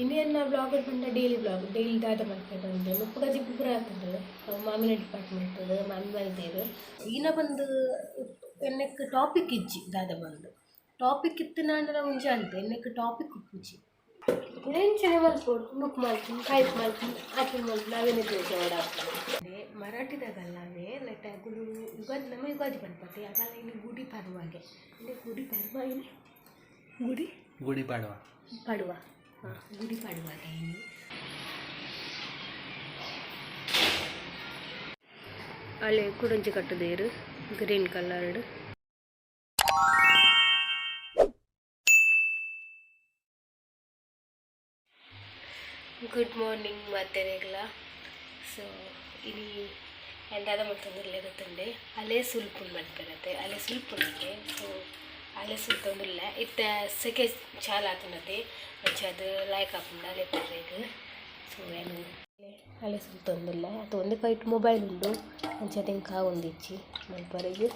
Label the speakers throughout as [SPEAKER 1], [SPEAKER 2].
[SPEAKER 1] ಇನಿ ಎನ್ನ ವ್ಲಾಗ್ ಪಂಡ ಡೈಲಿ ವ್ಲಾಗ್, ಡೈಲಿ ದಾದ ಮಲ್ಪೆ ಬಂದು ನುಪ್ಪು ಕಜಿಪು ಪೂರ ಆತುಂಡು. ಅವು ಮಾಮಿನ ಡಿಪಾರ್ಟ್ಮೆಂಟ್, ಮಾಮಿ ಮಲ್ದೇರು. ಈನ ಬಂದು ಎನ್ನಕ್ಕೆ ಟಾಪಿಕ್ ಇಜ್ಜಿ. ದಾದ ಬಂದು ಟಾಪಿಕ್ ಇತ್ತಿನಾಂಡಲ ಒಂಜಿ ಅಂತೆ, ಎನ್ನಕ್ಕೆ ಟಾಪಿಕ್ ಉಪ್ಪುಜಿ. ಎಂಚನೆ ಮಲ್ಪೊಡು, ನುಪ್ಪು ಮಲ್ಪುನು, ಕೈಪ್ ಮಲ್ಪುನು, ಆಪುನು ಮಲ್ಪುನು, ಅವೇನೆ ತೋಜಾವೊಡಾಪುಂಡು. ಮರಾಠಿದಾಗಲ್ಲಾವೆ ನೆಟ್ಟ ಅಗುಲು ಯುಗಾದಿ, ನಮ್ಮ ಯುಗಾದಿ ಪನ್ಪತೆ ಅಗಲ. ಇನಿ ಗುಡಿ ಪರ್ವಾಗೆ, ಇನಿ ಗುಡಿ ಪರ್ವ, ಇನಿ ಗುಡಿ
[SPEAKER 2] ಗುಡಿ ಪಾಡ್ವ.
[SPEAKER 1] ಪಡುವ, ಹಾಂ, ಗುಡಿ ಪಡುವಾಗೆ ಇನಿ. ಅಲೆ ಕುಡೊಂಜಿ ಕಟ್ಟುದೇರು ಗ್ರೀನ್ ಕಲರ್ಡ್. ಗುಡ್ ಮಾರ್ನಿಂಗ್ ಮಾತೆರೆಗ್ಲ. ಸೊ ಇನಿ ಎಂದಾದ ಮಲ್ತೊಂದುಲ್ಲೆ ಗೊತ್ತುಂಡೆ? ಅಲೆ ಸುಲ್ಪುಂಡು ಮನ್ಪೆರತೆ, ಅಲೆ ಸುಲ್ಪುಂಡೆ. ಸೊ ಅಲೆ ಸುಲ್ತೊಂದುಲ್ಲೆ. ಇತ್ತೆ ಸೆಕೆ ಚಾಲ ಆತುಂಡತೆ, ಅಂಚಾದ್ ಲಾಯ್ಕ್ ಆಪುಂಡು ಅಲೆ ಪರ್ರೆಗ್. ಸೊ ಯಾನ್ ಅಲೆ ಸುಲ್ತೊಂದುಲ್ಲೆ. ಅತ್ತ ಒಂದೆ ಕೈಟ್ ಮೊಬೈಲ್ ಉಂಡು, ಅಂಚಾದ್ ಎಂಕ್ ಆವೊಂದಿಜ್ಜಿ ಮಲ್ಪರೆಗ್.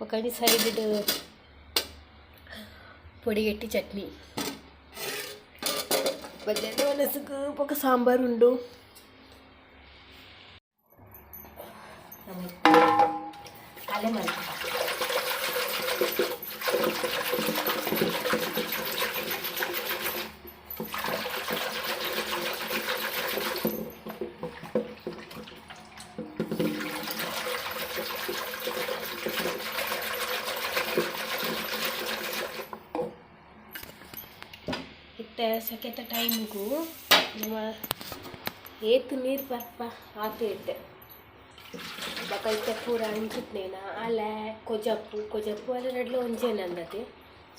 [SPEAKER 1] ಬೊಕ ಒಂಜಿ ಸೈಡ್ ಪೊಡಿಗೆಟ್ಟಿ ಚಟ್ನಿ ಮಧ್ಯಾಹ್ನ ಒನಸುಗು. ಬೊಕ ಸಾಂಬಾರ್ ಉಂಡು. ನಮ ಅಲೆ ಮಲ್ಪ. ಇತ್ತೆ ಸೆಕೆತ ಟೈಮ್ಗು ನಮ ಏತ್ ನೀರು ಪರ್ಪ ಆತು ಇತ್ತೆ. ಬೊಕ ಇತ್ತೆ ಪೂರ ಅಂಚಿತ್ನೇನ ಅಲೆ, ಕೊಜಪು, ಕೊಜಪು ಅಲೆ ರಡ್ಲ ಒಂಜೇನ ಅಂದತೆ.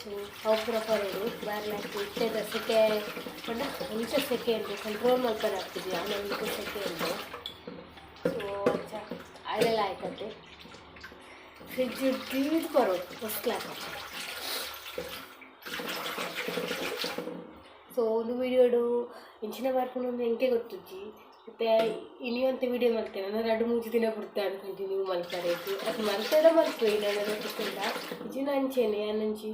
[SPEAKER 1] ಸೊ ಅವು ಪೂರ ಪರೊಡು ಬಾರ್ಲಾಕ್. ಇತ್ತೆದ ಸೆಕೆ ಪಂಡ ಅಂಚ ಸೆಕೆ ಉಂಡು, ಕಂಟ್ರೋಲ್ ಮಲ್ಪರೆ ಆಪುಜಿ, ಆನಂದ ಸೆಕೆ ಉಂಡು. ಸೊ ಅಂಚ ಅಳೆಲ ಆಯ್ತತೆ. ಫ್ರಿಜ್ ದೀದ್ ಪರೊಡು, ಫಸ್ಟ್ ಕ್ಲಾಸ್. ಸೊ ಒಂದು ವೀಡಿಯೋಡು ಎಂಚಿನ ಬರ್ಪುಂಡು ಅಂದ್ ಎಂಕೆ ಗೊತ್ತುಜ್ಜಿ. ಇತ್ತೆ ಇನಿ ಒಂತೆ ವೀಡಿಯೋ ಮಲ್ತೇನೆ. ನಾನು ರಡ್ಡ್ ಮೂಜಿ ದಿನ ಬುಡ್ತೆ ಕಂಟಿನ್ಯೂ ಮಲ್ಪರೆಗ್. ಅದು ಮಲ್ತೆಡ ಮಲ್ಪುವೆ, ನನ ಗೊತ್ತುಂಡ ಇಜ್ಜಿಂಡ ಅಂಚೆನೆ. ಯಾನೊಂಜಿ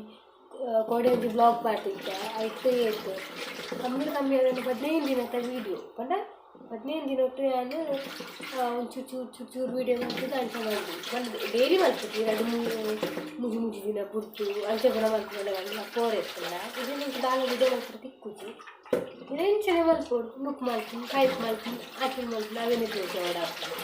[SPEAKER 1] ಕೋಡೆ ಒಂಜಿ ವ್ಲಾಗ್ ಪಾಡ್ದಿತ್ತೆ. ಐಟ್ ಏತ್ ಕಮ್ಮಿ ಕಮ್ಮಿ ಆಂಡ 15 ದಿನತ ವೀಡಿಯೋ ಪಂಡ 15 ದಿನೊಟ್ಟು ಯಾನ್ ಒಂಚೂರು ಚೂರು ಚೂರು ಚೂರು ವೀಡಿಯೋ ಮಲ್ತುದು ಅಂಚ ಮಲ್ಪುನಿ. ಪಂಡ ಡೈಲಿ ಮಲ್ಪುಜಿ, ರಡ್ಡ್ ಮೂಜಿ ಮೂಜಿ ದಿನ ಬುಡ್ದು ಅಂಚ ಪೂರ ಮಲ್ಪುಂಡ. ಪೋರೆ ಇತ್ತುಂಡ ಇಜ್ಜಿಂಡ ಎಂಕ್ ದಾಲ ವೀಡಿಯೋ ಮಲ್ಪರೆ ತಿಕ್ಕುಜಿ. ಇಂಚನೆ ಮಲ್ಪೊಡು, ನುಪ್ಪು ಮಲ್ಪುನು, ಕೈಪ್ ಮಲ್ಪುನು, ಆಪುನು ಮಲ್ಪುನು, ಅವೇನೆ ತೋಜಾವೊಡಾಪುಂಡು.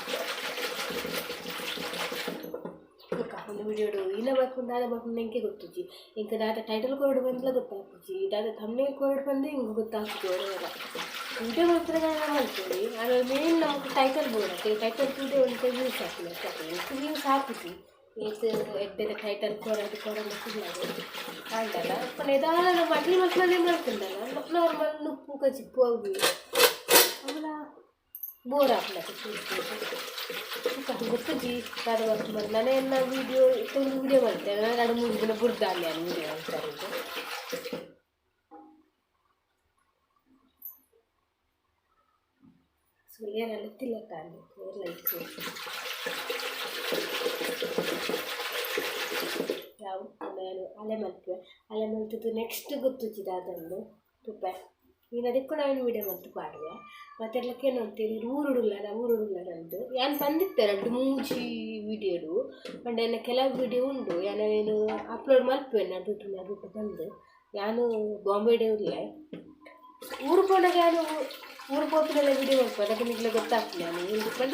[SPEAKER 1] ಬೊಕ ಒಂದು ವಿಡಿಯೋಡು ಇನ ಬರ್ಪುಂಡು, ದಾದ ಬರ್ಪುಂಡು ಎಂಕೆ ಗೊತ್ತುಜ್ಜಿ. ಎಂಕ್ ದಾದ ಟೈಟಲ್ ಕೊರೊಡು ಪಂದ್ಲ ಗೊತ್ತಾಪುಜಿ, ದಾದ ಥಂಬ್ನೇಲ್ ಕೊರೊಡು ಪಂದ್ ಎಂಕ್ ಗೊತ್ತಾಪುಜಿ. ಒರ ಒರ ವಿಡಿಯೋ ಮಲ್ಪುನಗ ಮಲ್ಪೊಲಿ, ಆಂಡ ಮೇನ್ ನಮಕ್ ಟೈಟಲ್ ಬೋಡತ್ತೆ. ಟೈಟಲ್ ತೂದೇ ಒಂತೆ ವ್ಯೂಸ್ ಆಪುಂಡು ಅತೆ. ಎಂಕ್ ವ್ಯೂಸ್ ಆಪುಜಿ. ಏತ್ ಎಡ್ಡೆದ ಟೈಟಲ್ ಕೊರಡ್ ಕೊರೊಂದು ಕುಲ್ಲಡ್ ಆಂಡಲ ಪಂಡ ದಾಲ ನಮ ಅಟ್ಲಿ ಮಲ್ಪುನನೇ ಮಲ್ತುಂಡಲ ನಾರ್ಮಲ್ ನುಪ್ಪು ಕಜಿಪು ಅವ್ವೆ ಅವ್ಲ ಬೋರ್ ಆಪುಂಡತೆ ತೂದು ತೂದು. ಬೊಕ ಗೊತ್ತುಜಿ ದಾದ ಬರ್ಪುಂಡು. ನನ ಎನ್ನ ವೀಡಿಯೋ ಇತ್ತೆ ಒಂಜಿ ವೀಡಿಯೋ ಮಲ್ತೆ, ನನ ರಡ್ಡ್ ಮೂಜಿ ದಿನ ಬುಡ್ದಾಂಡ್ ಯಾನ್ ವೀಡಿಯೋ ಮಲ್ಪರೆಗ್. ಸೊ ಏರಲ ಲೆತ್ತಿಲೆಕಾಂಡ್, ಏರ್ಲ ಇಜ್ಜೆರ್. ಯಾವು ಯಾನ್ ಅಲೆ ಮಲ್ಪುವೆ. ಅಲೆ ಮಲ್ತುದು ನೆಕ್ಸ್ಟ್ ಗೊತ್ತುಜ್ಜಿ ದಾದಂದ್. ತೂಪೆ, ಈನ ತಿಕ್ಕುಂಡ ಅವೆನ್ ವೀಡಿಯೋ ಮಲ್ತ್ ಪಾಡುವೆ. ಮಾತೆರ್ಲ ಕೇನೊಂತೆರ್, ಈರ್ ಊರುಡುಲ್ಲರ, ಊರುಡುಲ್ಲರ ಅಂದ್. ಯಾನ್ ಪಂದಿತ್ತೆ ರಡ್ಡ್ ಮೂಜಿ ವೀಡಿಯೋಡು. ಪಂಡ ಎನ್ನ ಕೆಲವು ವೀಡಿಯೋ ಉಂಡು, ಯಾನ್ ಅವೆನ್ ಅಪ್ಲೋಡ್ ಮಲ್ಪುವೆ ನಡುಟು ನಡುಟು ಪಂದ್. ಯಾನ್ ಬಾಂಬೆಡೇ ಉಲ್ಲೆ. ಊರು ಪೋನಗ ಯಾನ್ ಊರು ಪೋಪಿನೆಲ್ಲ ವೀಡಿಯೋ ಮಲ್ಪುವೆ. ಅದಕ್ಕೆ ನಿಕ್ಲೆ ಗೊತ್ತಾಪುಂಡು ಯಾನ್ ಊರು ಪಂಡ.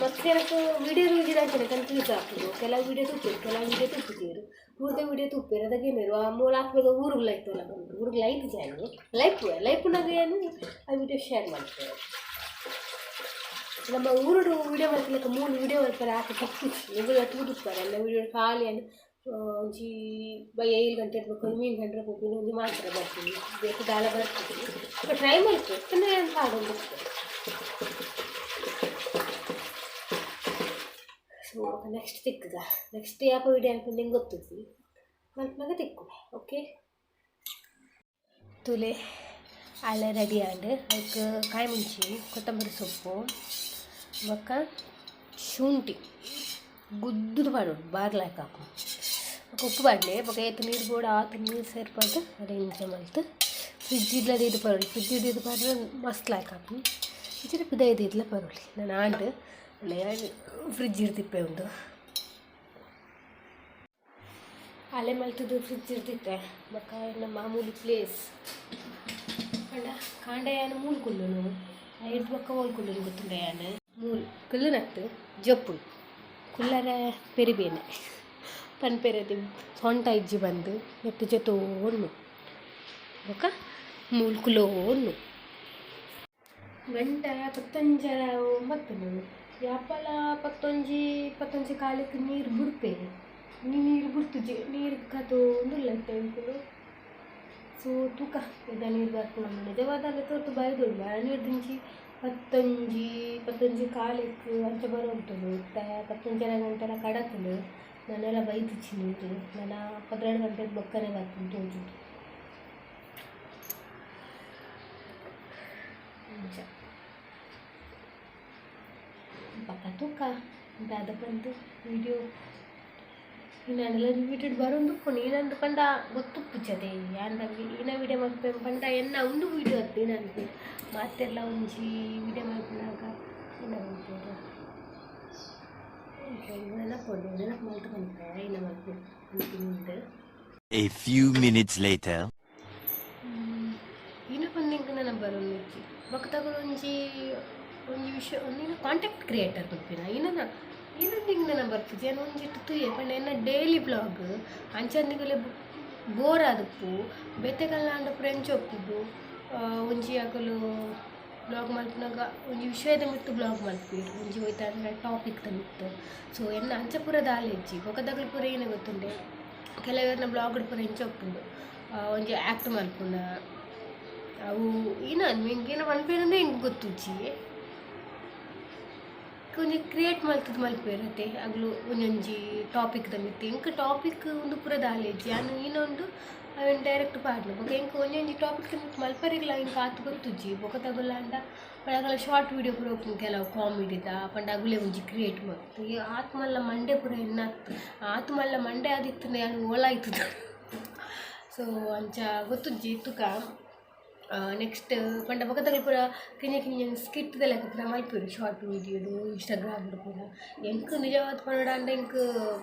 [SPEAKER 1] ಮತ್ತೆ ಎನಕ್ ವೀಡಿಯೋ ತೂಜಿದಾಂಚನೆ ಕನ್ಫ್ಯೂಸ್ ಆಪುಂಡು. ಕೆಲವು ವೀಡಿಯೋ ತೂಪೆರ್, ಕೆಲವು ವೀಡಿಯೋ ತೂಪುಜೆರ್. ಊರ್ದ ವೀಡಿಯೋ ತೂಪೆರ್, ಅದಗ ಕೇನುವೆರ್, ಆ ಮೂಲು ಆತ್ಮಗ ಊರುಗ್ ಲೈತೊಲ ಪಂದ್. ಊರುಗ್ ಲೈತ್ಜಿ ಯಾನ್, ಲೈಪುವೆ. ಲೈಪುನಗ ಯಾನ್ ಆ ವೀಡಿಯೋ ಶೇರ್ ಮಲ್ಪುವೆ. ನಮ್ಮ ಊರುಡು ವೀಡಿಯೋ ಮಲ್ಪುಲೆಕ ಮೂಲು ವೀಡಿಯೋ ಮಲ್ಪರೆ ಆತ್ ತಿಕ್ಕುಜಿ. ನಿಕುಲ ತೂದುಪ್ಪರ್, ಎನ್ನ ವೀಡಿಯೋ ಖಾಲಿ ಯಾನ್ ಒಂಜಿ ಬಯ್ಯ 7 ಗಂಟೆಡ್ ಬೊಕ್ಕ ಮೀನ್ ಕಂಡ್ರೆ ಪೋಪಿನಿ, ಒಂಜಿ ಮಾತ್ರ ಬರ್ಪಿನಿ, ಬೇತೆ ದಾಲ ಬರ್ಪುಜಿ. ಬೊಕ್ಕ ಟ್ರೈ ಮಲ್ಪುವೆ, ಇತ್ತ್ಂಡ ಯಾನ್ ಪಾಡೊಂದುಪ್ಪುವೆ. ಸೊ ಬೊಕ ನೆಕ್ಸ್ಟ್ ತಿಕ್ಕುಗ. ನೆಕ್ಸ್ಟ್ ಯಾಪ ವೀಡಿಯೋ ಮಲ್ಪುಂಡು ಎಂಕ್ ಗೊತ್ತುಜ್ಜಿ, ಮಲ್ಪುನಗ ತಿಕ್ಕುವೆ. ಓಕೆ, ತೂಲೆ, ಅಲೆ ರೆಡಿ ಆಂಡ್. ಐಕ್ ಕಾಯಿ ಮುಂಚಿ, ಕೊತ್ತಂಬರಿ ಸೊಪ್ಪು ಬೊಕ್ಕ ಶುಂಠಿ ಗುದ್ದುದು ಪಾಡೊಡು, ಬಾರ್ ಲಾಯ್ಕ್ ಆಪುಂಡು. ಬೊಕ ಉಪ್ಪು ಪಾಡ್ಲೆ. ಬೊಕ ಏತ್ ನೀರು ಬೋಡು ಆತ್ ನೀರು ಸೇರ್ಪಾದ್ ಅಡೆ ಇಂಚ ಮಲ್ತ್ ಫ್ರಿಜ್ ಡ್ಲ ದೀದ್ ಪರೊಲಿ. ಫ್ರಿಜ್ ದೀದ್ ಪಾಡ್ಂಡ ಮಸ್ತ್ ಲಾಯ್ಕ್ ಆಪುಂಡು. ಇಜ್ಜಿಡ ಪಿದಯಿ ದೀದ್ಲ ಪರೊಲಿ. ನನ ಆಂಡ್ ಫ್ರಿಜ್ ಡ್ ದೀಪೆ ಉಂದು. ಅಲೆ ಮಲ್ತ್ದ್ ಫ್ರಿಜ್ ಡ್ ದೀತೆ. ಬೊಕ ಎನ್ನ ಮಾಮೂಲಿ ಪ್ಲೇಸ್ ಪಂಡ ಕಾಂಡೆ ಯಾನ್ ಮೂಲು ಕುಲ್ಲುನು. ಐರ್ದ್ ಬೊಕ ಓಲು ಕುಲ್ಲುನು ಗೊತ್ತುಂಡ ಯಾನ್. ಮೂಲು ಕುಲ್ಲುನತ್ತ್ ಜಪ್ಪುನು. ಕುಲ್ಲರೆ ಪೆರಿಬೇನೆ ಪನ್ಪೆರ್ ಸೊಂಟ ಇಜ್ಜಿ ಪಂದ್ ನೆಟ್ಟ್ ಜೆತೋನ್ನು ಬೊಕ ಮೂಲು ಕುಲ್ಲೋನ್ನು. ಗಂಟೆ ಪತ್ತೊಂಜರೆ ಒಂಬತ್ತುಂಡು ಯಾಪಲ ಪತ್ತೊಂಜಿ ಪತ್ತೊಂಜಿ ಕಾಲಕ್ ನೀರ್ ಬುಡ್ಪೆರ್ ಇನಿ ನೀರ್ ಬುಡ್ತುಜಿ ನೀರ್ ಕಾತೊಂದುಲ್ಲ ಇತ್ತೆ ಎಂಕುಲು. ಸೊ ತೂಕ ದಾದ ನೀರ್ ಬರ್ಪುಂಡು ನಿಜವಾದ ತೋರ್ತು ಬೈದುಂಡು ಆನಿಡ್ದಿಂಚಿ ಪತ್ತೊಂಜಿ ಪತ್ತೊಂಜಿ ಕಾಲಕ್ ಅಂಚ ಬರೊಂತುಂಡು ಇತ್ತೆ ಪತ್ತೊಂಜರೆ ಗಂಟೆಲ ಕಡತ್ಂಡ್ ನನಲ ಬೈದಿಜ್ಜಿ ನೀರ್ ನನ 12 ಗಂಟೆಗ್ ಬೊಕ್ಕನೆ ಬರ್ಪುಂಡು ತೋಜುಂಡು. ಅಂಚ ಬೊಕ ತೂಕ ದಾದ ಪಂದ್ ವಿಡಿಯೋ ಇನಾಂಡಲ ರಿಪೀಟೆಡ್ ಬರೊಂದುಪ್ಪುಂಡು ಈನಂದ್ ಪಂಡ ಗೊತ್ತುಪ್ಪುಜಿ ಅದೇ ಯಾನ್ ಈನ ವಿಡಿಯೋ ಮಲ್ಪುವೆ ಪಂಡ ಎನ್ನ ಉಂದು ವಿಡಿಯೋ ಅತ್ತ್ ಈನಂದ್ ಮಾತೆರ್ಲ ಒಂಜಿ ವಿಡಿಯೋ ಮಲ್ಪುನಗ ಈನ ಮಲ್ಪುವೆರ್ ಎಂಕ್ ನೆನಪುಂಡು ನೆನಪು ಮಲ್ತ್ ಪನ್ಪೆ ಈನ ಮಲ್ಪು ಪನ್ಪಿನಿಂದ್.
[SPEAKER 2] A few minutes later.
[SPEAKER 1] ಈನ ಪಂದ್ ಎಂಕ್ ನೆನಪು ಬರೊಂದಿಜ್ಜಿ ಬೊಕ ತಗುಲು ಒಂಜಿ ಒಂಜಿ ವಿಷಯ ಒಂದಿನ ಕಾಂಟೆಂಟ್ ಕ್ರಿಯೇಟರ್ ಪನ್ಪಿನ ಈನನ ಈನಂದ್ ಎಂಕ್ ನೆನಪು ಬರ್ಪುಜಿ ಯಾನ್ ಒಂಜೆಟ್ ತೂಯೆ ಪಂಡ ಎನ್ನ ಡೈಲಿ ಬ್ಲಾಗ್ ಅಂಚ ನಿಕಲೆ ಬೋರ್ ಆದುಪ್ಪು ಬೇತೆಗಲ್ಲಾಂಡ ಪೂರ ಎಂಚ ಉಪ್ಪುಂಡು ಒಂಜಿ ಅಕುಲು ಬ್ಲಾಗ್ ಮಲ್ಪುನಗ ಒಂಜಿ ವಿಷಯದ ಮಿತ್ತ್ ಬ್ಲಾಗ್ ಮಲ್ಪುವೆರ್ ಒಂಜಿ ಒಯ್ತಾಂಡ ಟಾಪಿಕ್ದ ಮಿತ್ತ್. ಸೊ ಎನ್ನ ಅಂಚ ಪೂರ ದಾಲ ಇಜ್ಜಿ ಬೊಕದಕುಲು ಪೂರ ಏನ ಗೊತ್ತುಂಡೆ ಕೆಲವೆರ್ನ ಬ್ಲಾಗ್ಡ್ ಪೂರ ಇಂಚ ಉಪ್ಪುಂಡು ಒಂಜಿ ಆ್ಯಕ್ಟ್ ಮಲ್ಪುನ ಅವು ಈನ ಎಂಕ್ ಏನ ಪನ್ಪೆರಂದೇ ಎಂಕ್ ಗೊತ್ತುಜ್ಜಿ ಒಂಜಿ ಕ್ರಿಯೇಟ್ ಮಲ್ತ್‌ದ್ ಮಲ್ಪುವೆರ್ ಅತೆ ಅಗುಲು ಒಂಜೊಂಜಿ ಟಾಪಿಕ್ದ ಮಿತ್ತ್ ಎಂಕ್ ಟಾಪಿಕ್ ಉಂದು ಪೂರ ದಾಲ ಇಜ್ಜಿ ಯಾನ್ ಈನ ಉಂಡು ಅವೆನ್ ಡೈರೆಕ್ಟ್ ಪಾಡ್ಲೆ ಬೊಕ ಎಂಕ್ ಒಂಜೊಂಜಿ ಟಾಪಿಕ್ ಮಿತ್ತ್ ಮಲ್ಪರೆಗ್ಲಾ ಎಂಕ್ ಆತ್ ಗೊತ್ತುಜ್ಜಿ ಬೊಕ ತಗುಲಾಂಡ ಅಗಲ ಶಾರ್ಟ್ ವೀಡಿಯೋ ಪೂರ ಉಪ್ಪುಂಡು ಕೆಲವು ಕಾಮಿಡಿದ ಪಂಡ ಅಗುಲೆ ಒಂಜಿ ಕ್ರಿಯೇಟ್ ಮಲ್ತ್ ಆತ್ ಮಲ್ಲ ಮಂಡೆ ಪೂರ ಎನ್ನತ್ ಆತ್ ಮಲ್ಲ ಮಂಡೆ ಆದಿತ್ತ್ಂಡ ಯಾನ್ ಓಲ ಇತ್ತುದು. ಸೊ ಅಂಚ ಗೊತ್ತುಜ್ಜಿ ತುಕ ನೆಕ್ಸ್ಟ್ ಪಂಡ ಬೊಕದಕುಲು ಪೂರ ಕಿನ್ಯ ಕಿನ್ಯ ಸ್ಕಿಟ್ ದ ಲೆಕ ಪೂರ ಮಲ್ಪುವೆರ್ ಶಾರ್ಟ್ ವೀಡಿಯೋಡ್ ಇನ್ಸ್ಟಾಗ್ರಾಮ್ ಡ್ ಪೂರ. ಎಂಕ್ ನಿಜವಾದ್ ಪನೊಡಾಂಡ ಎಂಕ್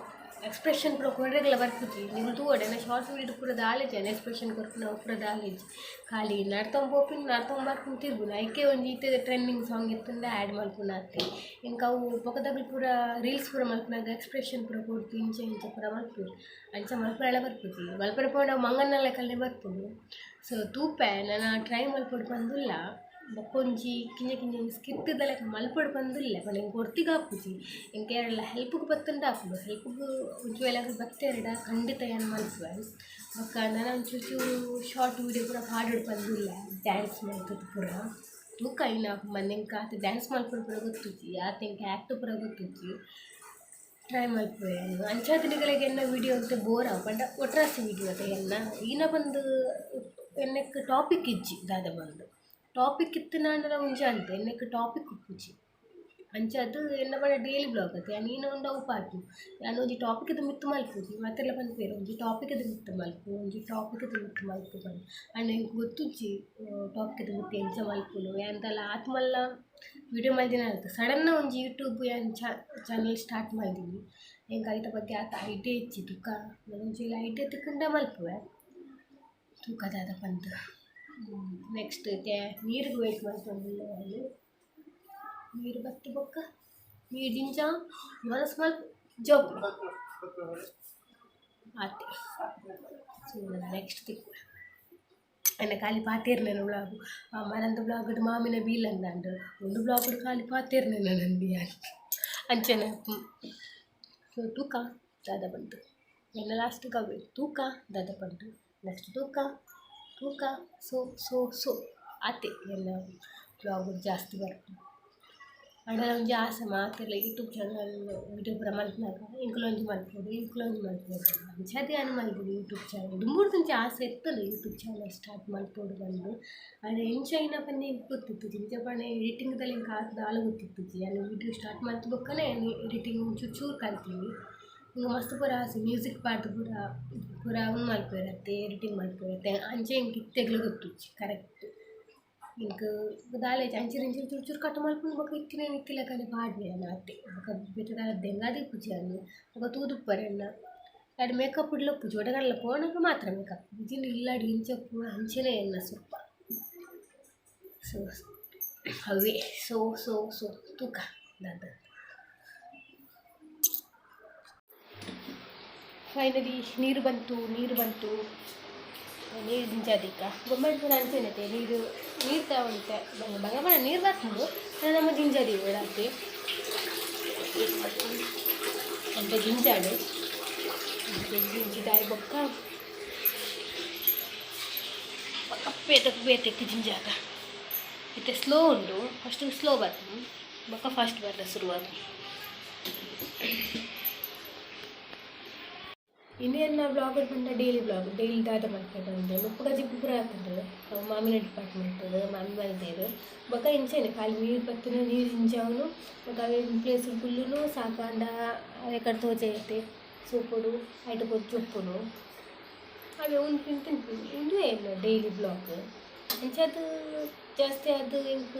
[SPEAKER 1] ಎಕ್ಸ್ಪ್ರೆಷನ್ ಪೂರ ಕೊರ್ರೆಗ್ಲ ಬರ್ಪುಜಿ ನಿಕುಲು ತೂವೊಡು ಎನ್ನ ಶಾರ್ಟ್ ವೀಡಿಯೋಡ್ ಪೂರ ದಾಲ ಇಜ್ಜಿ ಎನ್ನ ಎಕ್ಸ್ಪ್ರೆಷನ್ ಕೊರ್ಪುನವು ಪೂರ ದಾಲ ಇಜ್ಜಿ ಖಾಲಿ ನಡ್ತೊಂದು ಪೋಪಿನಿ ನಡ್ತೊಂದು ಬರ್ಪಿನಿ ತಿರ್ಗುನು ಐಕೆ ಒಂಜಿ ಇತ್ತೆದ ಟ್ರೆಂಡಿಂಗ್ ಸಾಂಗ್ ಇತ್ತ್ಂಡ ಆ್ಯಡ್ ಮಲ್ಪುನ ಆತೆ. ಎಂಕ್ ಅವು ಬೊಕದಕುಲು ಪೂರ ರೀಲ್ಸ್ ಪೂರ ಮಲ್ಪುನಗ ಎಕ್ಸ್ಪ್ರೆಷನ್ ಪೂರ ಕೊರ್ದು ಇಂಚ ಇಂಚ ಪೂರ ಮಲ್ಪುವೆರ್ ಅಂಚ ಮಲ್ಪರೆಲ ಬರ್ಪುಜಿ ಮಲ್ಪರೆ ಪೋಂಡ ಅವು ಮಂಗನ ಲೆಕ್ಕನೆ ಬರ್ಪುಂಡು. ಸೊ ತೂಪೆ ನನ ಟ್ರೈ ಮಲ್ಪೊಡು ಪಂದುಲ್ಲ ಬೊಕೊಂಜಿ ಕಿನ್ಯ ಕಿನ್ಯ ಸ್ಕಿಟ್ ದ ಲೆಕ್ಕ ಮಲ್ಪೊಡು ಪಂದುಲ್ಲೆ ಪಂಡ ಎಂಕ್ ಒರ್ತಿಗ್ ಆಪುಜಿ ಎಂಕ್ ಏರೆಲ ಹೆಲ್ಪ್ಗ್ ಬತ್ತುಂಡ ಆಪುಂಡು ಹೆಲ್ಪ್ಗ್ ಒಂಜಿ ವೇಳೆ ಅಕುಲು ಬತ್ತೆರ್ಡ ಖಂಡಿತ ಯಾನ್ ಮಲ್ಪುವೆ. ಬೊಕ್ಕ ನನ ಒಂಚೂರು ಚೂರು ಶಾರ್ಟ್ ವೀಡಿಯೋ ಪೂರ ಪಾಡೊಡು ಪಂದುಲ್ಲೆ ಡ್ಯಾನ್ಸ್ ಮಲ್ತುದು ಪೂರ ತೂಕ ಐನ ಮಂದೆ ಎಂಕ್ ಆತ್ ಡ್ಯಾನ್ಸ್ ಮಲ್ಪೊಡು ಪೂರ ಗೊತ್ತುಜ್ಜಿ ಆತ್ ಎಂಕ್ ಆ್ಯಕ್ಟ್ ಪೂರ ಗೊತ್ತುಜ್ಜಿ. ಟ್ರೈ ಮಲ್ಪುವೆ ಅಂಚಾದ್ ನಿಕಲೆಗ್ ಎನ್ನ ವೀಡಿಯೋ ಒಂತೆ ಬೋರ್ ಆವು ಪಂಡ ಒಟ್ರಾಸಿ ವೀಡಿಯೋ ಅತ ಎನ್ನ ಈನ ಪಂದ್ ಎನ್ನಕ್ ಟಾಪಿಕ್ ಇಜ್ಜಿ ದಾದ ಪಂದ್ ಟಾಪಿಕ್ ಇತ್ತಿನಾಂಡಲ ಒಂಜಿ ಅಂತ್ ಎನ್ನಕ್ ಟಾಪಿಕ್ ಇಪ್ಪುಜಿ ಅಂಚಾದ್ ಎನ್ನ ಪಂಡ ಡೈಲಿ ಬ್ಲಾಗ್ ಅತೆ ಯಾನ್ ಈನ ಉಂಡು ಅವು ಪಾಡ್ಪುನು ಯಾನ್ ಒಂಜಿ ಟಾಪಿಕ್ದ ಮಿತ್ತ್ ಮಲ್ಪುಜಿ ಮಾತೆರ್ಲ ಪನ್ಪೆರ್ ಒಂಜಿ ಟಾಪಿಕ್ದ ಮಿತ್ತ್ ಮಲ್ಪು ಒಂಜಿ ಟಾಪಿಕ್ದ ಮಿತ್ತ್ ಮಲ್ಪು ಪಂದ್ ಆಂಡ ಎಂಕ್ ಗೊತ್ತುಜ್ಜಿ ಟಾಪಿಕ್ದ ಮಿತ್ತ್ ಎಂಚ ಮಲ್ಪುನು ಯಾನ್ ದಾಲ ಆತ್ ಮಲ್ಲ ವೀಡಿಯೋ ಮಲ್ದಿನ ಅತ್ತ್ ಸಡನ್ ಒಂಜಿ ಯೂಟ್ಯೂಬ್ ಯಾನ್ ಚಾನಲ್ ಸ್ಟಾರ್ಟ್ ಮಲ್ದಿನಿ ಎಂಕ್ ಐತ ಬಗ್ಗೆ ಆತ್ ಐಡಿಯಾ ಇಜ್ಜಿ ತುಕ ಒಂಜಿ ವೇಳೆ ಐಡಿಯಾ ತಿಕ್ಕುಂಡ ಮಲ್ಪುವೆ ತೂಕ ದಾದ ಪಂದ್. ನೆಕ್ಸ್ಟ್ ಇತ್ತೆ ನೀರ್ಗ್ ವೇಟ್ ಮಲ್ತೊಂದುಲ್ಲೆ ಯಾನ್ ನೀರ್ ಬತ್ತಿ ಬೊಕ್ಕ ನೀರ್ ದಿಂಜ ವನಸ್ ಮಲ್ಪು ಜೋಪುನು ಆತೆ. ಸೊ ನೆಕ್ಸ್ಟ್ ತಿಕ್ಕುವ. ಎನ್ನ ಖಾಲಿ ಪಾತೆರ್ನೆನ ಬ್ಲಾಗ್ ಮರಂದ ಬ್ಲಾಗ್ಡ್ ಮಾಮಿನ ಬೀಲಂದಾಂಡ್ ಉಂದು ಬ್ಲಾಗ್ಡ್ ಖಾಲಿ ಪಾತೆರ್ನೆನ ನಂದು ಯಾನ್ ಅಂಚನೆ ಸೊ ತೂಕ ದಾದ ಪಂದ್ ಎನ್ನ ಲಾಸ್ಟ್ ಅವ್ವೆ ತೂಕ ದಾದ ಪಂದ್ ನೆಕ್ಸ್ಟ್ ತೂಕ ತೂಕ ಸೊ ಸೊ ಸೊ ಆತೆ ಎನ್ನ ಬ್ಲಾಗ್ ಜಾಸ್ತಿ ಬರ್ಪುಂಡು. ಆಂಡಲ ಒಂಜಿ ಆಸೆ ಮಾತೆರ್ಲ ಯೂಟ್ಯೂಬ್ ಚಾನಲ್ ವೀಡಿಯೋ ಪೂರ ಮಲ್ಪುನಗ ಎಂಕುಲು ಒಂಜಿ ಮಲ್ಪೊಡು ಎಂಕುಲು ಒಂಜಿ ಮಲ್ಪೊಡು ಅಂಚಾದ್ ಯಾನ್ ಮಲ್ದಿನಿ ಯೂಟ್ಯೂಬ್ ಚಾನಲ್ ದುಂಬುರ್ದಿಂಚಿ ಆಸೆ ಇತ್ತುಂಡು ಯೂಟ್ಯೂಬ್ ಚಾನಲ್ ಸ್ಟಾರ್ಟ್ ಮಲ್ಪೊಡು ಪಂದ್ ಆಂಡ ಎಂಚ ಐನ ಪಂದ್ ಎಂಕ್ ಗೊತ್ತಿತ್ತುಜಿ ಎಂಚ ಪಂಡ ಎಡಿಟಿಂಗ್‌ದ ಎಂಕ್ ಆತ್ ದಾಲ ಗೊತ್ತಿತ್ತುಜಿ ಯಾನ್ ವೀಡಿಯೋ ಸ್ಟಾರ್ಟ್ ಮಲ್ತ್ ಬೊಕ್ಕನೆ ಯಾನ್ ಎಡಿಟಿಂಗ್ ಒಂಚೂರು ಚೂರು ಕಲ್ತಿನಿ. ಇಂಕ ಮಸ್ತ್ ಪೂರ ಆಸೆ ಮ್ಯೂಸಿಕ್ ಪಾಡ್ದು ಪೂರ ಪೂರ ಉಂದು ಮಲ್ಪುವೆರತ್ತೆ ಎಡಿಟಿಂಗ್ ಮಲ್ಪುವೆರತ್ತೆ ಅಂಚೆ ಎಂಕ್ ಇತ್ತೆಗ್ಲ ಗೊತ್ತುಜ್ಜಿ ಕರೆಕ್ಟ್. ಎಂಕ್ ದಾಲ ಇಜ್ಜಿ ಅಂಚಿನ ಇಂಚಿನ ಚೂರು ಚೂರು ಕಟ್ ಮಲ್ಪುನು ಬೊಕ ಇತ್ತಿನ ಇತ್ತಿಲೆಕ್ಕನೆ ಪಾಡ್ವೆ ಯಾನ್ ಆತೆ ಬೊಕ ಬೇತೆ ದಾಲ ದೆಂಗಾದ್ ಇಪ್ಪುಜಿ ಯಾನ್ ಬೊಕ ತೂದುಪ್ಪರೆ ಎನ್ನ ಆ್ಯಡ್ ಮೇಕಪ್ ಡ್ಲ ಇಪ್ಪುಜಿ ಒಡೆಗಲ್ಲ ಪೋನಗ ಮಾತ್ರ ಮೇಕಪ್ ಇಜ್ಜಿಂಡ ಇಲ್ಲಡ್ ಇಂಚ ಪೂರ ಅಂಚನೆ ಎನ್ನ ಸುರ್ಪ. ಸೊ ಅವೇ ಸೊ ಸೊ ಸೊ ತೂಕ ದಾದ. ಫೈನಲಿ ನೀರು ಬಂತು, ನೀರು ಬಂತು, ನೀರು ದಿಂಜಾದಿಕ್ಕ ಬೊಂಬಾಯಿ ಪೂರ ಅಂಚೆನತೆ ನೀರು ನೀರು ಉಂಟೆ ಬಂಗ ಬಂಗ ಪಂಡ ನೀರು ಬರ್ಪುಂಡು ನಮ್ಮ ದಿಂಜಾದಿ ಬೋಡಾತೆ ಅಂಚ ದಿಂಜಾಡು ದಿಂಜಿದಾಯಿ ಬೊಕ್ಕ ಬೊಕ್ಕ ಬೇತೆ ಬೇತೆಕ್ ದಿಂಜಾಗ ಇತ್ತೆ ಸ್ಲೋ ಉಂಡು ಫಸ್ಟ್ ಸ್ಲೋ ಬರ್ಪುಂಡು ಬೊಕ್ಕ ಫಾಸ್ಟ್ ಬರ್ರೆ ಶುರುವಾದು. ಇನ್ನೇನು ಬ್ಲಾಗರ್ ಪಂಡ ಡೈಲಿ ಬ್ಲಾಗ್ ಡೈಲಿ ದಾದ ಮಲ್ಪೆ ಪಂದ್ ನುಪ್ಪು ಕಜಿಪು ಪೂರ ಆತುಂಡು ಅವು ಮಾಮಿನ ಡಿಪಾರ್ಟ್ಮೆಂಟ್ ಮಾಮಿ ಮಲ್ದೆರ್ ಬೊಕ ಇಂಚೆನೆ ಖಾಲಿ ನೀರು ಬತ್ತುನು ನೀರು ದಿಂಜಾವುನು ಬೊಕ ಅವೆ ಪ್ಲೇಸ್ ಕುಲ್ಲುನು ಸಾಕಾಂಡ ಅವೆ ಕಡೆ ತೋಜಾಯತೆ ಸೂಪುಡು ಐಟ್ ಪೋದು ಜೊಪ್ಪುನು ಅವೇ ಉನ್ಪಿನ ತಿನ್ಪಿನ ಉಂದುವೇ ಎನ್ನ ಡೈಲಿ ಬ್ಲಾಗ್. ಅಂಚಾದ್ ಜಾಸ್ತಿ ಆದ್ ಎಂಕ್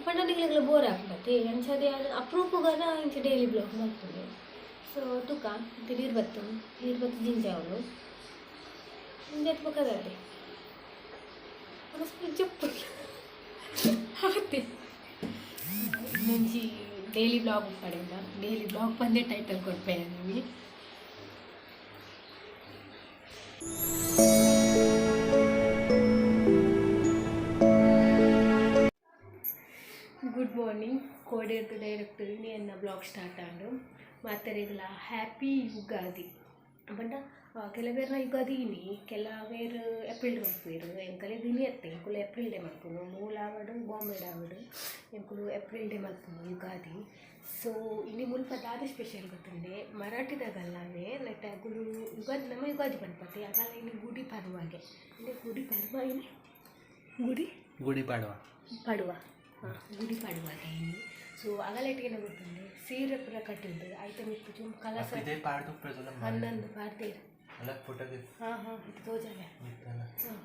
[SPEAKER 1] ಪಂಡ ನಿಕ್ಲೆಗ್ಲ ಬೋರ್ ಆಪುಂಡತೆ ಅಂಚಾದ್ ಯಾನ್ ಅಪರೂಪಗಾನ ಇಂಚ ಡೈಲಿ ಬ್ಲಾಗ್ ಮಲ್ಪುನು. ಸೊ ತೂಕ ಇತ್ತೆ ನೀರು ಬತ್ತುಂಡು ನೀರು ಬತ್ತ್ ದಿಂಜಾವುನು ದಿಂಜಾತ್ ಬೊಕ ದಾದೆ ಜಪ್ಪುನು ಆತೆ. ಒಂಜಿ ಡೈಲಿ ಬ್ಲಾಗ್ ಉಪ್ಪಡೆಂದ ಡೈಲಿ ಬ್ಲಾಗ್ ಪಂದೇ ಟೈಟಲ್ ಕೊರ್ಪೆ ಯಾನ್ ಇನಿ. ಗುಡ್ ಮಾರ್ನಿಂಗ್ ಕೋಡೆರ್ದ್ ಡೈರೆಕ್ಟ್ ಇನಿ ಎನ್ನ ಬ್ಲಾಗ್ ಸ್ಟಾರ್ಟ್ ಆಂಡ್. ಮಾತೆರೆಗ್ಲ ಹ್ಯಾಪಿ ಯುಗಾದಿ ಪಂಡ ಕೆಲವೆರ್ನ ಯುಗಾದಿ ಇನಿ ಕೆಲವೆರ್ ಏಪ್ರಿಲ್ ಮಲ್ಪುವೆರ್ ಎಂಕಲೆಗ್ ಇನಿ ಅತ್ತೆ ಎಂಕುಲು ಏಪ್ರಿಲ್ ಡೇ ಮಲ್ಪುನು ಮೂಲ ಆವಡ್ ಬಾಂಬೆಡ್ ಆವಡ್ ಎಂಕುಲು ಏಪ್ರಿಲ್ ಡೇ ಮಲ್ಪುನು ಯುಗಾದಿ. ಸೊ ಇನಿ ಮುಲ್ಪ ದಾದ ಸ್ಪೆಷಲ್ ಗೊತ್ತುಂಡೆ ಮರಾಠಿದಾಗಲ್ಲಾವೆ ನೆಟ್ಟ್ ಅಕುಲು ಯುಗಾದಿ ನಮ್ಮ ಯುಗಾದಿ ಪನ್ಪತೆ ಅಗಲ ಇನಿ ಗುಡಿ ಪರ್ವಾಗೆ ಇನಿ ಗುಡಿ ಪರ್ವ ಇನಿ ಗುಡಿ
[SPEAKER 3] ಗುಡಿ ಪಾಡ್ವ
[SPEAKER 1] ಪಡ್ವ ಹಾಂ ಗುಡಿ ಪಡ್ವಾಗೆ ಇನಿ. ಸೊ ಅಗಲೆಟ್ಟಿಗೆ ಗೊತ್ತುಂಡೆ ಸೀರೆ ಪೂರ ಕಟ್ಟಿದ್ದು ಐತ ಮಿತ್ತ್ ಚುಂಬು ಕಲಸ
[SPEAKER 3] ಇದೇ ಪಾಡ್ದು
[SPEAKER 1] ಹನ್ನೊಂದು ಪಾಡ್ದೇರ್
[SPEAKER 3] ಅಲ್ಲ ಫೋಟೋ
[SPEAKER 1] ಹಾಂ ಹಾಂ ಇದು ತೋಜಾಲೆ ಹಾಂ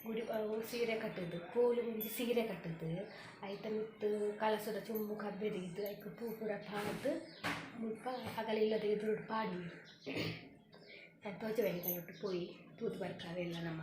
[SPEAKER 1] ಗುಡಿ ಸೀರೆ ಕಟ್ಟುದು ಕೋಲು ಒಂಜಿ ಸೀರೆ ಕಟ್ಟುದು ಐತ ಮಿತ್ತ್ ಕಲಸದ ಚೊಂಬು ಕಬ್ಬೆ ದೀದ್ ಐಕ್ ಪೂ ಪೂರ ಪಾಡ್ದ್ ಮುಲ್ಪ ಅಗಲ ಇಲ್ಲದ ಎದುರುಡು ಪಾಡುವೆರ್ ಯಾನ್ ತೋಜವೆ ಎಂಕಲೊಟ್ಟು ಪೋಯಿ ತೂದು ಬರ್ಕ ಅವೆಲ್ಲ ನಮ.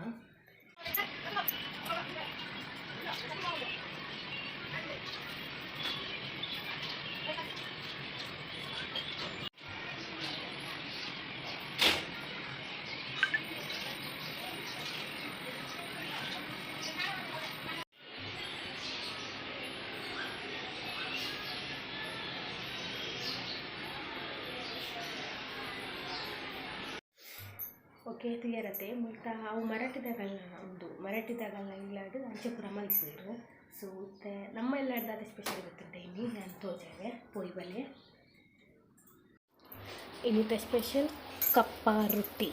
[SPEAKER 1] ಓಕೆ ತೂಯರತೆ ಮುಲ್ಪ ಅವು ಮರಾಠಿದಾಗಲ್ನ ಉಂದು ಮರಾಠಿದಾಗಲ್ನ ಇಲ್ಲಾಡ್ ಅಂಚ ಪೂರ ಮಲ್ಪುವೆರ್. ಸೊ ಇತ್ತೆ ನಮ್ಮ ಇಲ್ಲಾಡ್ ದಾದ ಸ್ಪೆಷಲ್ ಗೊತ್ತುಂಟ ಇನಿ ಯಾನ್ ತೋಜಾವೆ ಪೋಯಿ ಬಲೆ. ಇನಿತ ಸ್ಪೆಷಲ್ ಕಪ್ಪ ರೊಟ್ಟಿ.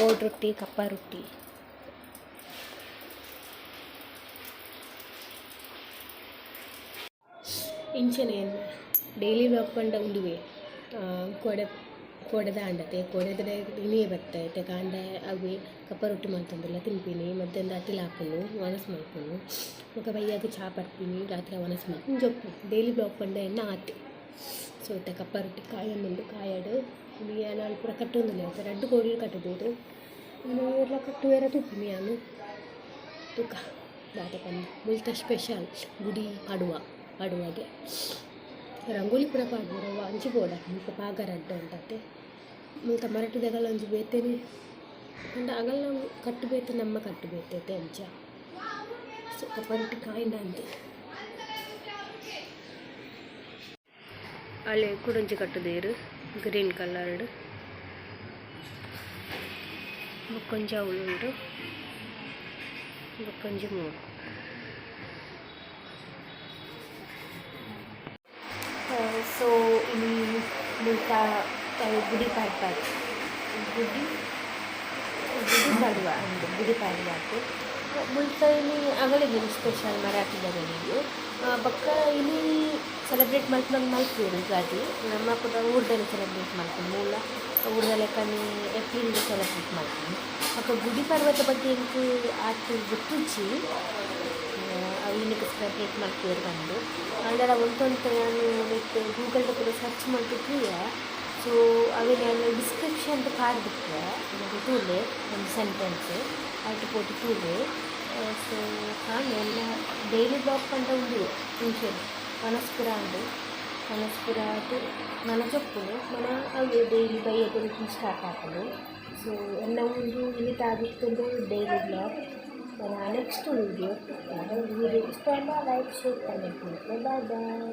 [SPEAKER 1] ಓಡ್ ರೊಟ್ಟಿ ಕಪ್ಪ ರೊಟ್ಟಿ. ಇಂಚನೆ ಡೈಲಿ ಬ್ಲಾಗ್ ಪಂಡ ಉಂದುವೆ ಕೋಡೆ ಕೋಡೆದ ಆಂಡತೆ ಕೋಡೆದ ಇನಿಯೇ ಬತ್ತೆ ಇತ್ತೆ ಕಾಂಡೆ ಅವ್ವೆ ಕಪ್ಪ ರೊಟ್ಟಿ ಮಲ್ತೊಂದುಲ್ಲ ತಿನ್ಪಿನಿ ಮಧ್ಯಾಹ್ನ ಅಟಿಲ್ ಆಪುಂಡು ವನಸ್ ಮಲ್ಪುನು ಬೊಕ ಬಯ್ಯಗ್ ಚಾ ಪರ್ಪಿನಿ ರಾತ್ರೆ ವನಸ್ ಮಲ್ಪುನು ಜೊಪ್ಪು ಡೈಲಿ ಬ್ಲಾಗ್ ಪಂಡ ಎನ್ನ ಆತೆ. ಸೊ ಇತ್ತೆ ಕಪ್ಪ ರೊಟ್ಟಿ ಕಾಯೊಂದುಂಡು ಕಾಯಡ್ ಇನಿ ಯಾನ್ ಅಲ್ ಪೂರ ಕಟ್ಟೊಂದುಲ್ಲೆ ಅತೆ ರಡ್ಡ್ ಕೋಡಿ ಕಟ್ಟುದೆರ್ ಇನಿ ಏರ್ಲ ಕಟ್ಟುವೆರ ತೂಪಿನಿ ಯಾನ್ ತೂಕ ದಾದ ಪಂದ್ ಮುಲ್ತ ಸ್ಪೆಷಲ್ ಗುಡಿ ಪಡುವ ಪಡುವಗೆ ರಂಗೋಲಿ ಪೂರ ಪಾಡ್ವೆರ್ ಅವು ಅಂಚಿ ಬೋಡ ಮುಲ್ಪ ಪಾಗ ರಡ್ಡ್ ಉಂಡತೆ ಮುಲ್ತ ಮರಾಠಿದಗಲ ಒಂಜಿ ಬೇತೆನೆ ಪಂಡ ಅಗಲ್ನ ಕಟ್ಟು ಬೇತೆ ನಮ್ಮ ಕಟ್ಟು ಬೇತೆ ಅಂಚ. ಸೊ ಕಪ್ಪ ರೊಟ್ಟಿ ಕಾಯಿಂಡ ಅಂದ್ ಅಲೆ ಕುಡೊಂಜಿ ಕಟ್ಟುದೆರ್ ಗ್ರೀನ್ ಕಲರ್ಡ್ ಬೊಕ್ಕೊಂಜಿ ಅವ್ಲು ಉಂಡು ಬೊಕ್ಕೊಂಜಿ ಮೂಲು. ಸೊ ಇನಿ ಮುಲ್ಪ ಗುಡಿ ಪಾಡ್ಪಾರ್ ಗುಡಿ ಗುಡಿ ಪಾಡುವ ಉಂದು ಗುಡಿ ಪಾಡುವ ಮುಲ್ಪ ಇನಿ ಅಗಲೆಗ್ ಸ್ಪೆಷಲ್ ಮರಾಠಿದಗಲೆಗ್. ಬೊಕ್ಕ ಇನಿ ಸೆಲೆಬ್ರೇಟ್ ಮಲ್ಪುನಗ ಮಲ್ಪುವೆರ್ ಯುಗಾದಿ. ನಮ್ಮ ಪೂರ ಊರ್ದನೆ ಸೆಲೆಬ್ರೇಟ್ ಮಲ್ಪುನು ಮೂಲ ಊರ್ದ ಲೆಕ್ಕನೆ ಏಪ್ರಿಲ್ ಸೆಲೆಬ್ರೇಟ್ ಮಲ್ಪುನು. ಬೊಕ್ಕ ಗುಡಿ ಪರ್ವದ ಬಗ್ಗೆ ಎಂಕ್ ಆತ್ ಗೊತ್ತುಜ್ಜಿ, ಅವು ಇನಿಕ್ ಸೆಲೆಬ್ರೇಟ್ ಮಲ್ಪುವೆರ್ ಪಂದ್. ಆಂಡಲ ಒಂತೆ ಯಾನ್ ನೆಟ್ ಗೂಗಲ್ಡ್ ಪೂರ ಸರ್ಚ್ ಮಲ್ತ್ ತೂಯೆ. ಸೊ ಅವೆನ್ ಯಾನ್ ಡಿಸ್ಕ್ರಿಪ್ಷನ್ ಪಾಡ್ದಿಪ್ಪುವೆ, ನಿಕುಲು ತೂಲೆ. ಒಂಜಿ ಸೆಂಟೆನ್ಸ್ ಐಟ್ ಪೋದು ತೂಲೆ. ಸೊ ಆಂಡ್ ಎನ್ನ ಡೈಲಿ ವ್ಲಾಗ್ ಪಂಡ ಉಂದುವೆ. ಇಂಚೆನೆ ವನಸ್ ಪೂರ ಆಂಡ್. ವನಸ್ ಪೂರ ಆದ್ ನನ ಜೆಪ್ಪುನು. ನನ ಅವ್ವೆ ಡೈಲಿ ಬಯ್ಯದ ರುಟೀನ್ ಸ್ಟಾರ್ಟ್ ಆಪುಂಡು. ಸೊ ಎನ್ನ ಉಂದು ಇನಿತ ಆದಿತ್ತುಂಡು ಡೈಲಿ ವ್ಲಾಗ್. ನನ ನೆಕ್ಸ್ಟ್ ವೀಡಿಯೋ. ವೀಡಿಯೋ ಇಷ್ಟ ಆಂಡ ಲೈಕ್, ಶೇರ್, ಕಮೆಂಟ್ ಮಲ್ಪುಲೆ. Bye boy.